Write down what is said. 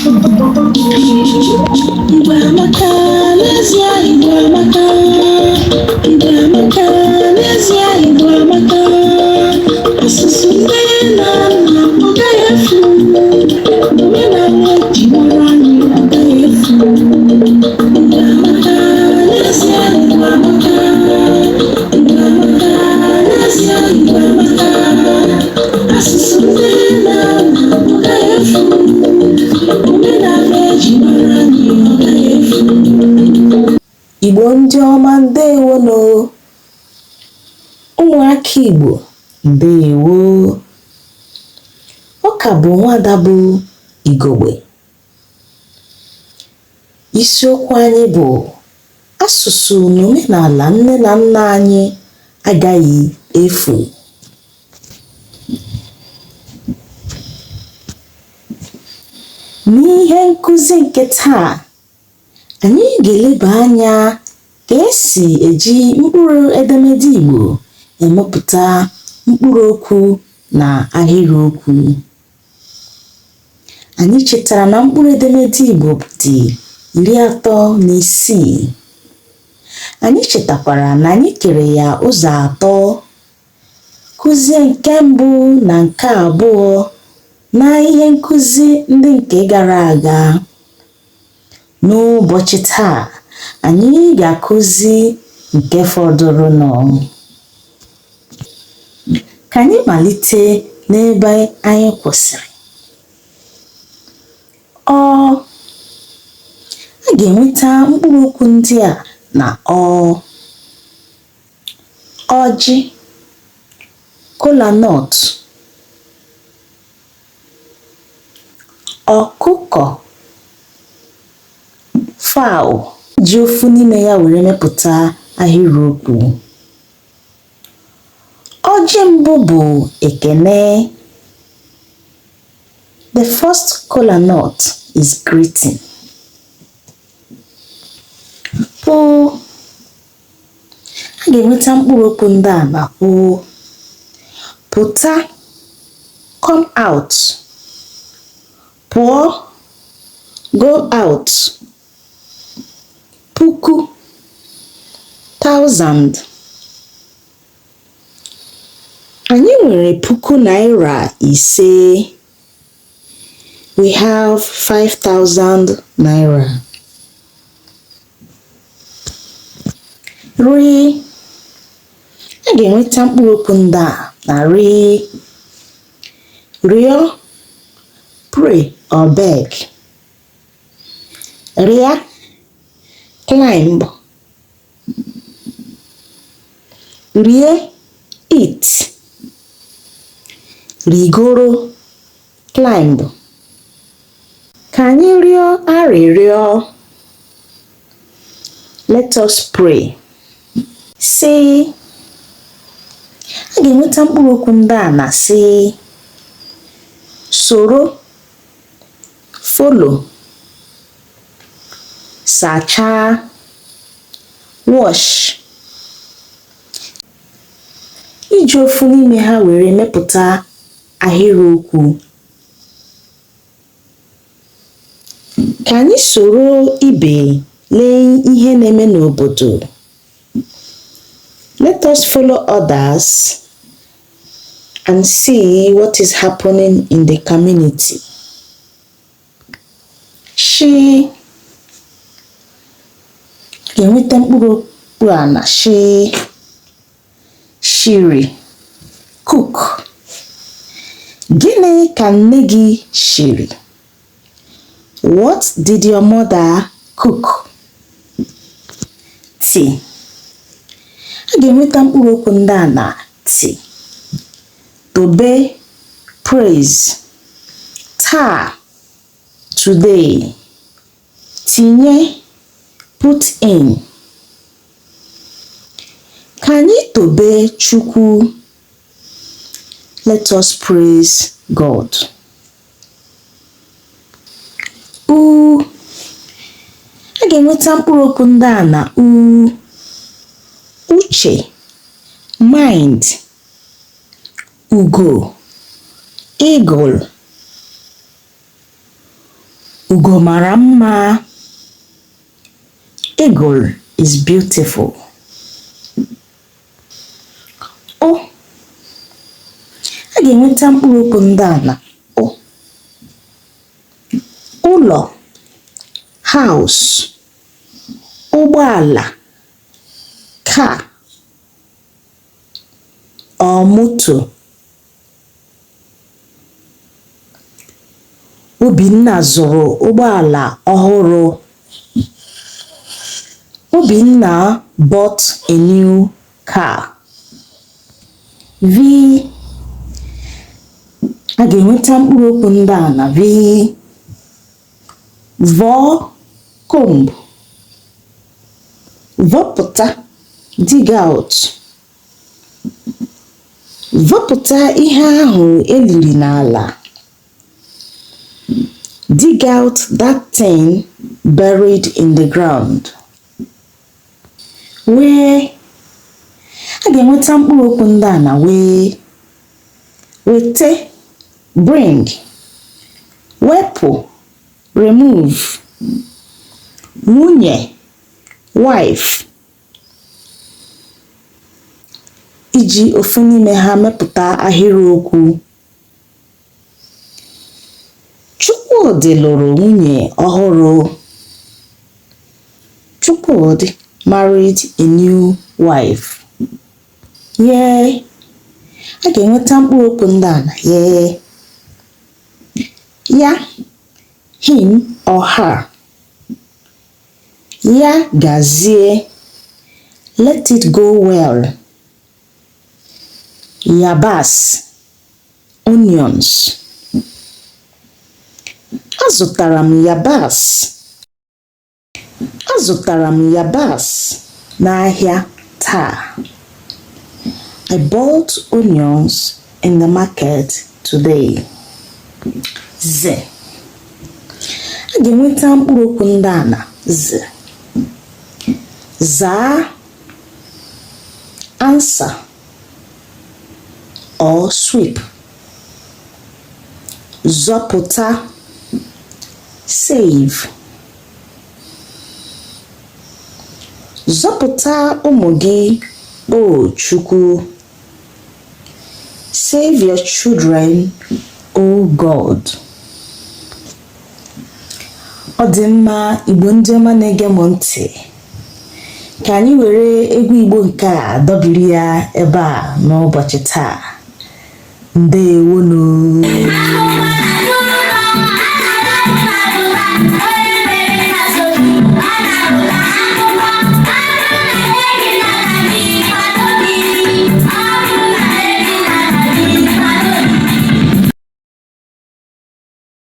Igbo amaka n'ezie. Igbo amaka. Igbo amaka n'ezie. Igbo amaka. Asụsụ nne na nna, ọ gaghị efu. Omenala eji mara anyị, ọ gaghị efu. Igbo amaka n'ezie. Igbo amaka. Igbo amaka n'ezie. Igbo amaka. Asụsụ nne na nna, ọ gaghị efu. Omenala eji mara anyị, ọ gaghị efu. Igbo ndị ọma, ndewonụ. Ụmụaka Igbo, ndewo. Ọ ka bụ nwada bụ Igogbe. Isiokwu anyị bụ asụsụ na omenala nne na nna anyị agaghị efu. N'ihe nkụzi nke taa, anyị ga-eleba anya ka esi eji mkpụrụ edemede Igbo emepụta mkpụrụ okwu na ahịrịokwu. Anyị chetara na mkpụrụ edemede Igbo dị 36. Anyị chetakwara na anyị kere ya ụzọ atọ, kụzie nke mbụ na nke abụọ na ihe nkụzi ndị nke gara aga. N'ụbọchị taa, anyị ga-akụzi nke fọdụrụnụ. Ka anyị malite n'ebe anyị kwụsịrị. Ọ. A ga-enweta mkpụrụ okwu ndị a na ọ. Ọjị, kola nut, ọkụkọ, fowl. Ji ofu n'ime ya were mepụta ahịrịokwu. Ọjị mbụ bụ ekene. The first kola nut is greeting. Pụ. A ga-enweta mkpụrụ okwu ndị a na pụ. Pụta, come out. Pụọ, go out. Puku, thousand. Anyị nwere ₦5,000. We have 5,000 naira. Rị. A ga-enweta mkpụrụ okwu ndị a na rị. Rịọ, pray or beg. Rịa, climb. Rie, eat. Rigoro, climb. Ka anyị rịọ arịrịọ. Let us pray. Sị. A ga-enweta mkpụrụ okwu ndị a na sị. Soro, follow. Sachaa, wash. Iji ofu n'ime ha were mepụta ahịrịokwu. Ka anyị soro ibe lee ihe na-eme n'obodo. Let us follow others and see what is happening in the community. Shị. Ga-enweta mkpụrụ okwu a na shị. Shiri, cook. Gịnị ka nne gị shiri? What did your mother cook? Tị. A ga-enweta mkpụrụ okwu ndị a na tị. Tobe, praise. Taa, today. Tinye, put in. Ka anyị tobe Chukwu. Let us praise God. U. A ga-enweta mkpụrụ okwu ndị a na u. Uche, mind. Ugo, eagle. Ugo mara mma. Eagle is beautiful. Ụ. A ga-enweta mkpụrụ okwu ndị a na ụ. Ụlọ, house, ụgbọala, car or moto. Obinna zụrụ ụgbọala ọhụrụ. Obinna bought a new car. V. A ga-enweta mkpụrụ okwu ndị a na V. Vọọ, comb. Vọpụta, dig out. Vọpụta ihe ahụ e liri n'ala. Dig out that thing buried in the ground. Wee. A ga-enweta mkpụrụ okwu ndị a na wee. Wete, bring. Wepụ, remove. Nwunye, wife. Iji ofu n'ime ha mepụta ahịrịokwu. Chukwudị lụrụ nwunye ọhụrụ. Chukwudị married a new wife. Ye. A ga-enweta mkpụrụ okwu ndị a na ye. Ya, him or her. Ya gazie. Let it go well. Yabasị, onions. Azụtara m yabasị. Azụtara m yabasị n'ahịa taa. I bought onions in the market today. Z. A ga-enweta mkpụrụ okwu ndị a na z. Zaa, answer or sweep. Zọpụta, save. Zọpụta ụmụ gị, O Chukwu. Save your children, O God. Ọ dị mma Igbo ndị ọma na-ege m ntị ka anyị were egwu Igbo nke a dọbiri ya ebe a n'ụbọchị taa. Ndewonu.